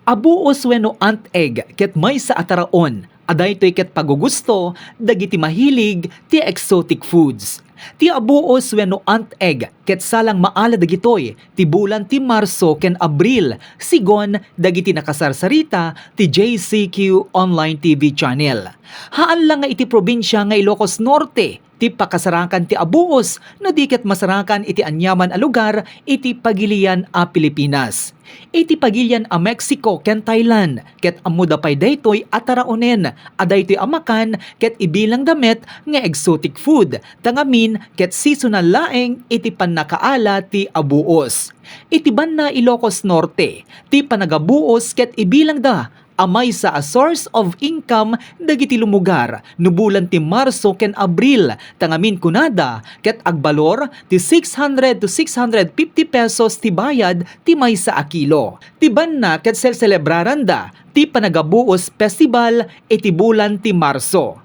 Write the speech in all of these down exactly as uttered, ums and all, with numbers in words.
Abuos wenno ant egg ket maysa a taraon a daytoy ket pagugusto dagiti mahilig ti exotic foods. Ti abuos wenno ant egg ket salang maala dagitoy ti bulan ti Marso ken Abril, sigon dagiti nakasarsarita ti J C Q Online T V Channel. Haan la nga iti probinsia nga Ilocos Norte ti pakasarakan ti abuos no di ket masarakan iti aniaman a lugar iti pagilian a Pilipinas. Iti pagilian a Mexico ken Thailand, ket ammoda pay daytoy a taraonen a daytoy a makan ket ibilangda met nga exotic food, ta ngamin ket seasonal laeng iti pannakaala ti abuos. Iti banna Ilocos Norte, ti panagabuos ket ibilangda a maysa a source of income dagiti lumugar no bulan ti Marso ken Abril, ta ngamin kunada ket agbalor ti six hundred to six hundred fifty pesos ti bayad ti maysa a kilo. Ti banna ket selselebraranda ti Panagabuos Festival iti bulan ti Marso.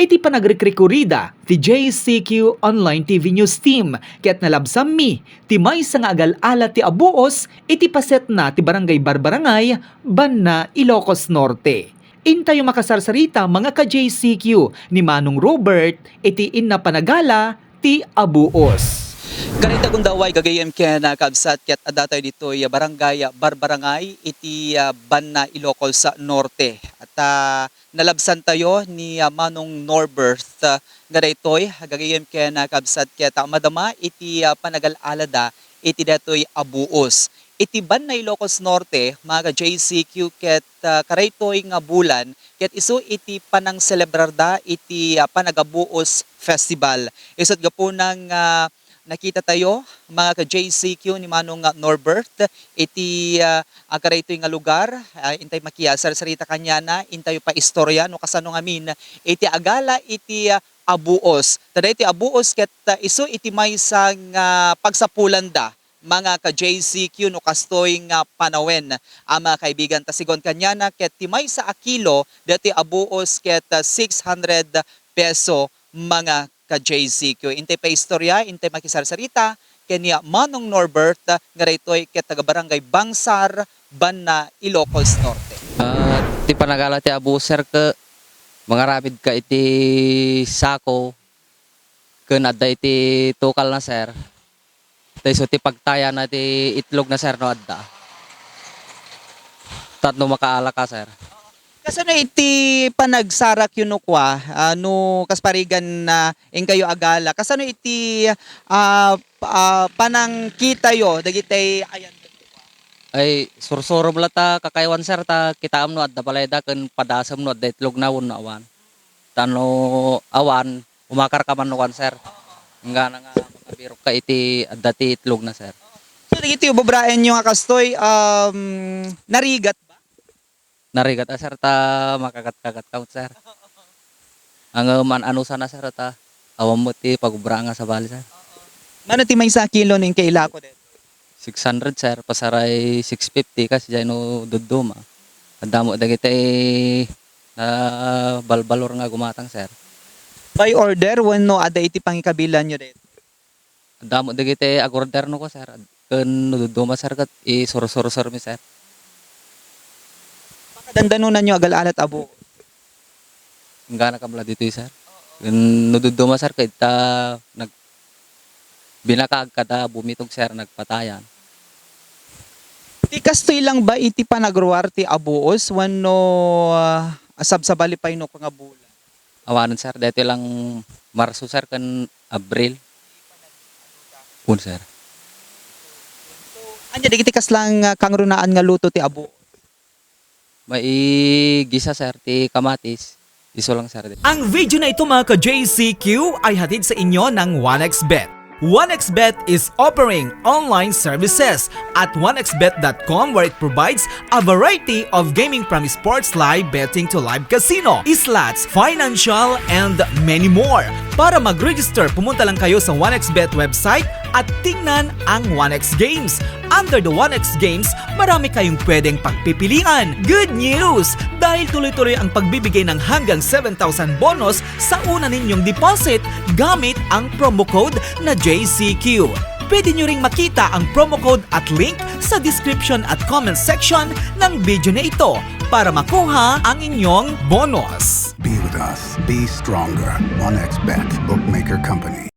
Iti panagrikrikurida ti J C Q Online T V News Team ket nalabsanmi ti maysa nga agal-ala ti abuos iti pasetna ti Barangay Barbarangay, banna Ilocos Norte. Intayo makasarsarita, mga ka-J C Q, ni Manong Robert iti inna panagala ti abuos. Kanita gundaway gagayyem ken, ah, kabsat, ket adda tayo ditoy, ah, Barangay Barbarangay iti, ah, banna Ilocos Norte. At, ah, nalabsan tayo ni, ah, Manong Norbert, ah, nga daytoy, gagayyem ken, ah, kabsat, ket, ah, madama iti, ah, panagal-alada iti daytoy a buos. Iti banna Ilocos Norte, mga ka-J C Q, ket, ah, karaytoy nga bulan, ket isu iti panangselebrarda iti, ah, Panagabuos Festival. Isut' gapuna nga nakita tayo, mga ka-J C Q, ni Manong, ah, Norbert, iti, ah, ah, karaytoy nga lugar, ah, intay makisarsarita kaniana, intayo paistorya no kasano ngamin iti agala iti, ah, abuos. Ta daytoy abuos ket, ah, isu iti maysa nga pagsapulanda, mga ka-J C Q, no kastoy nga panawen, a mga kaibigan. Ta sigun kaniana ket ti maysa a kilo daytoy abuos ket, ah, six hundred peso, mga ka-J C Q. Intay paistorya, intay makisarsarita ken ni Manong Norbert, ah, nga daytoy ket taga-Barangay Bangsar, banna Ilocos Norte. Ah, ti panagala ti abuos, sir, ket mangaramidka iti sako ken adda iti tukalna, sir. Ta isu ti pagtayana ti itlogna, sir, no adda. Tapno makaalaka, sir. Kasano iti panagsarakyo no kua, ah, no kas parigan na inkayo agala? Kasano iti, ah, p-, ah, panangkitayo dagiti ayan? Ay, sursurom la ta kakaywan, sir, ta kitaem no adda balayda ken padasem no adda itlogna wenno awan. Ta no awan, umakarka man no kuan, sir. Inggana nga makabirokka iti adda ti itlogna, sir. So, dagiti ububraenyo nga kastoy, um, narigat ba? Narigat a, sir, ta makagat-kagat ka met, sir. Ngem an-anusana, sir, ta awan met ti pagubra nga sabali, sir. Mano ti maysa a kilo no inka ilako daytoy? Six hundred, sir, pasaray six fifty, kas diay no dudduma. Adda met dagiti nabalbalor nga gumatang, sir. By order wenno adda iti pangikabilanyo daytoy? Adda met dagiti ag-order no ko, sir. Ken no dudduma, sir, ket isursursurmi, sir. Pakadandanonanyo agal-alat a buos? Inggana kam la ditoy, sir. Ken no dudduma, sir, ket ta nag-, binakag kada bumitog, sir, nagpatayan. Ti kastoy lang ba iti panagruar ti abuos wenno, ah, sabsabali pay no nga bulan? Awanen, sir, daytoy lang Marso, sir, ken Abril. Kun, sir. Ania dagiti kasla nga kangrunaan nga luto ti abuos? Maigisa, sir, ti kamatis. Isu lang, sir. Ang video na ito, mga ka-J C Q, ay hatid sa inyo ng one X Bet. One X Bet is offering online services at one X Bet dot com, where it provides a variety of gaming from sports live betting to live casino, slots, financial, and many more. Para mag-register, pumunta lang kayo sa one X Bet website at tingnan ang one X Games. Under the one X Games, marami kayong pwedeng pagpipilian. Good news! Dahil tuloy-tuloy ang pagbibigay ng hanggang seven thousand bonus sa una ninyong deposit gamit ang promo code na J C Q. Pwede nyo ring makita ang promo code at link sa description at comment section ng video na ito para makuha ang inyong bonus. Be with us. Be stronger. One X Bet Bookmaker Company.